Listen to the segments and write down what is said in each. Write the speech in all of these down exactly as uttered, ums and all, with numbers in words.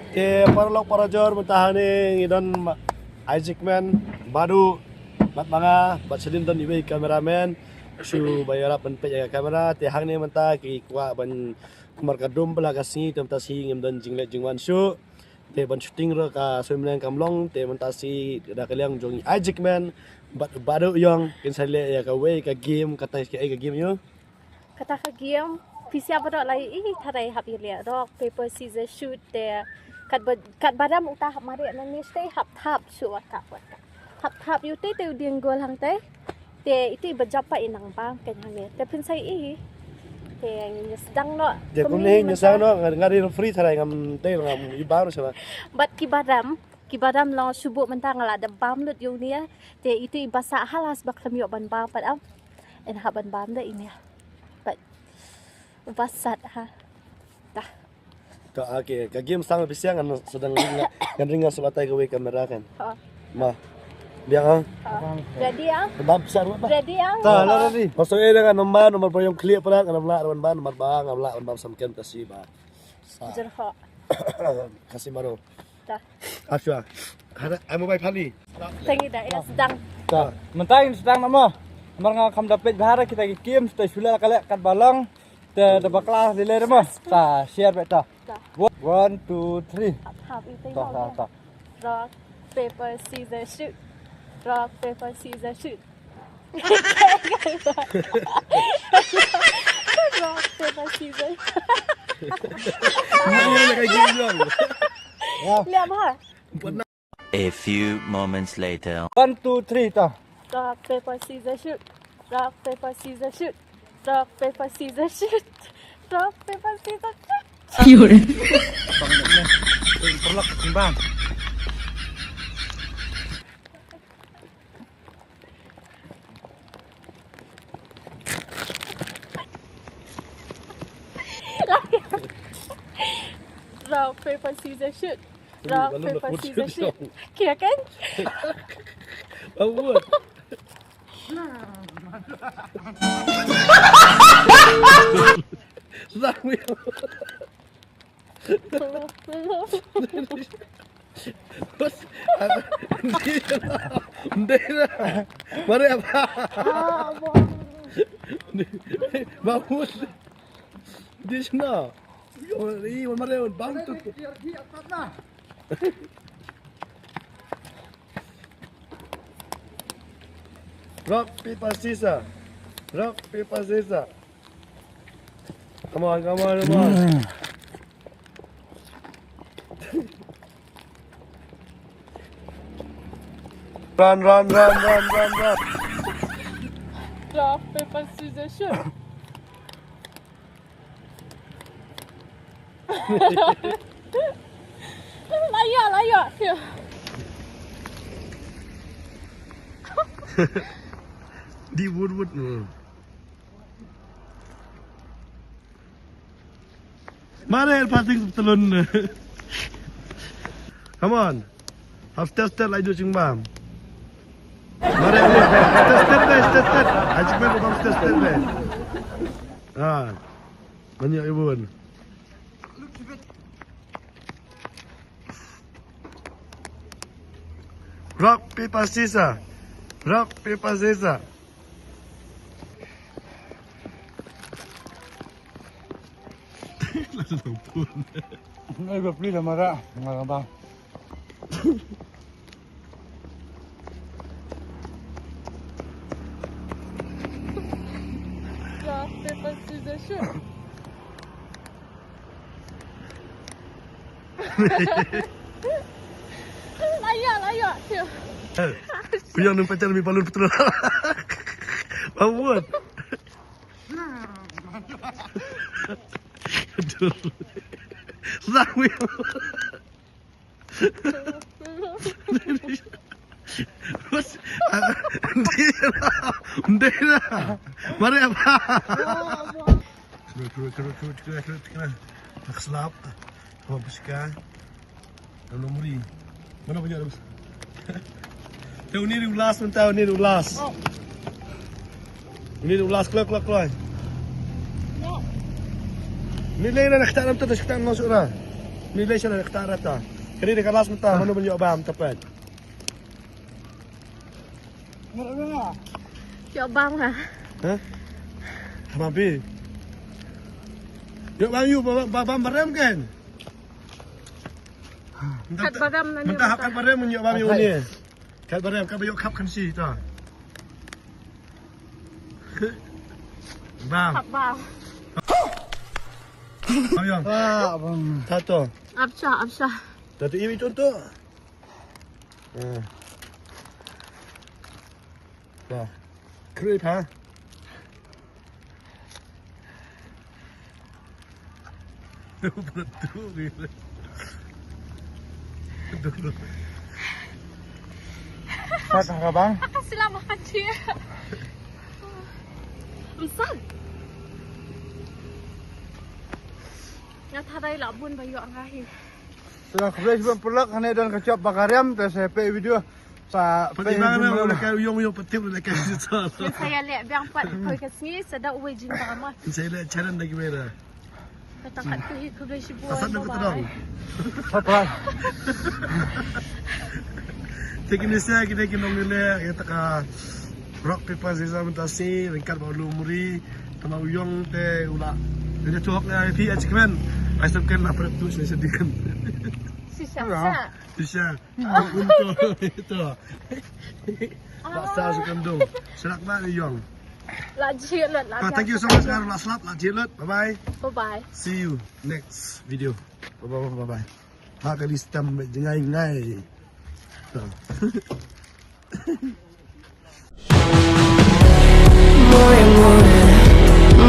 Te paralok parajor, mynta hangne ngi don ma-, Isaac Man, Badu, bad ma nga, bad shadien don iwei i cameraman shu ba ïarap ban peit ïa ka camera. Te hangne mynta ki kwah ban kumar ka dum ba la ka sngi, te mynta shi ngim don jingleh jingwan shuh. Te ban shooting ruh ka soi mneng kam long, te mynta shi da ka liang jong i Isaac Man bad Badu Yong kin sa leh ïa kawei ka game, kata ka, eh, ka game ïoh. Kata ka game, phi sngewbha ba dei lai i tharai hap ïaleh rock, paper, scissors, shoot, te katba, katba dam uta hap mareh nangne, te hap thap shuh, wat kap, wat kap. Hap thap ïa utei te u dieng gol hangtei. Te iti ba jop pat i nang bam kein hangne. Te phin sa ïohi. Te ngin ïa sdang noh. Te kumne ngin ïa sdang noh, nga, nga dei referee tharai, ngam dei, ngam ïohi bam shuh. Bad kiba dam, kiba dam long shu buh mynta, nga la dep bam lut ïa une. Te iti ba sah ha la sbak lem ïoh ban bam pat am. Yn hap ban bam da ine. Bad ba sah ha. Dah. Ka, okay, ka game sdang bisiang, ngan sdang ring, ngan ring sha batai kawei kamera kan. Ha. Ma. Biang ah. Ha. Ready ah? Bam sah ruh ba. Ready ah? Ta, la ready. Masuk eh dengan nombor, nombor boyong clear pernah, ngam lah ban bam, nomor ba, ngam lah ban bam samkem tasi ba. Sa. Jerhok. Kasi maro. Ta. Asya. Hana, ai mobile phali. Tangi da, ina sdang. Ta. Mynta in sdang nama. Mar nga kam da peit bahara kita ki game, kita shu leh ka leh katba long. Te da bakla lele nama. Ta, share beta. Ta. One, two, three. Hap, hap, ite ta, mau ta, ya. Ta. Rock, paper, scissors, shoot. Rock, paper, scissors, shoot. Rock, paper, scissors. Ini lagi game long. Ya. Lihat, Bah. A few moments later. One, two, three, ta. Rock, paper, scissors, shoot. Rock, paper, scissors, shoot. Rock, paper, scissors, shoot. Rock, paper, scissors, shoot. Yun. Perlak, timbang. Rock, paper, scissors, shoot. Rock, paper, scissors, shoot. Kira kan? Award. Sudah, Will. Bos, ndera, ndera. Mari apa? Bangun. Di sana. Ih, mari bantu. Rock, paper, scissors. Rock, paper, scissors. Come on, come on, come on. Run, run, run, run, run, run. Rock, paper, scissors, shoot. Layak, layak. Di wut wut. Mare, passing telun. Come on. Half step, step, lai ju ching bam. Mare, step, step, step, step, step. Ai ching bam, step, step, step. Ah. Manyok ibun. Rock, paper, scissors. Rock, paper, scissors. Ai, ba pli la mara, mara ba. Rock, paper, scissors, shoot. Layak, layak. Ku yang nampak cara mi balon betul. Award. Aduh. Sudah, Will. Bos, ndera, ndera. Mari apa? Kena, kena, kena. Tak selap. Apa bersika? Dalam muri. Mana banyak dah, bos? Te uni ri ulas, mentah uni ri ulas. Uni ri ulas, keluar, keluar, keluar. Ni lagi nak ketak dalam tu, ketak masuk dah. Ni lei sha kata rata. Kani de ka last mynta mano ban ïoh bam tapat. Ïoh bam nga. Ha? Hama bi. Ïoh bam ïu ba ba bam barem kan. Kat barem na ni mynta. Kat barem ïoh bam ïu ni. Kat barem ka ba ïoh khap kan si ta. Bam. Khap bam. Bam ïoh. Ah, bam. Tato. Apsa apsa. Tato iwi tonto. Eh. Ba. Krip ha. Pat ha ka bang. Sila makan cia. Emsan. Nga tharai la bun ba ïoh nga hi. Sila khublei shibun paralok, hangne don ka shop ba ka riam, te sa peit video. Sa peit video. Pat ïa ka ïong ïong pat tip la ka sa. Sa ïa leh biang pat koi ka sngi sa da uwei jin ba ma. Sa ïa leh challenge da ki wei da. Kata kat tu hi khublei shibun. Asat na ka tdong. Bye bye. Te kine sa kine ki nong ile ïa ta ka rock paper scissors mynta si ryngkat ba u Lumri. Tama u ïong te u la. Te tu hok ïa phi ach kmen. Ai sab ken na prep tu shisha dikan. Shisha. Shisha. Ito. Ba sa su kandung. Serak ba ni ïong. La jhiet lut, la jhiet. Thank you so much, la slap, la jhiet lut. Bye bye. Bye bye. See you next video. Bye bye, bye bye. Ha ka di stem jingai ngai. Moje more,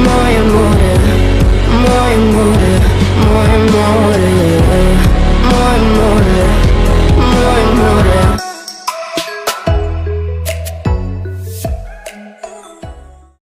moje more, moje more, moje more.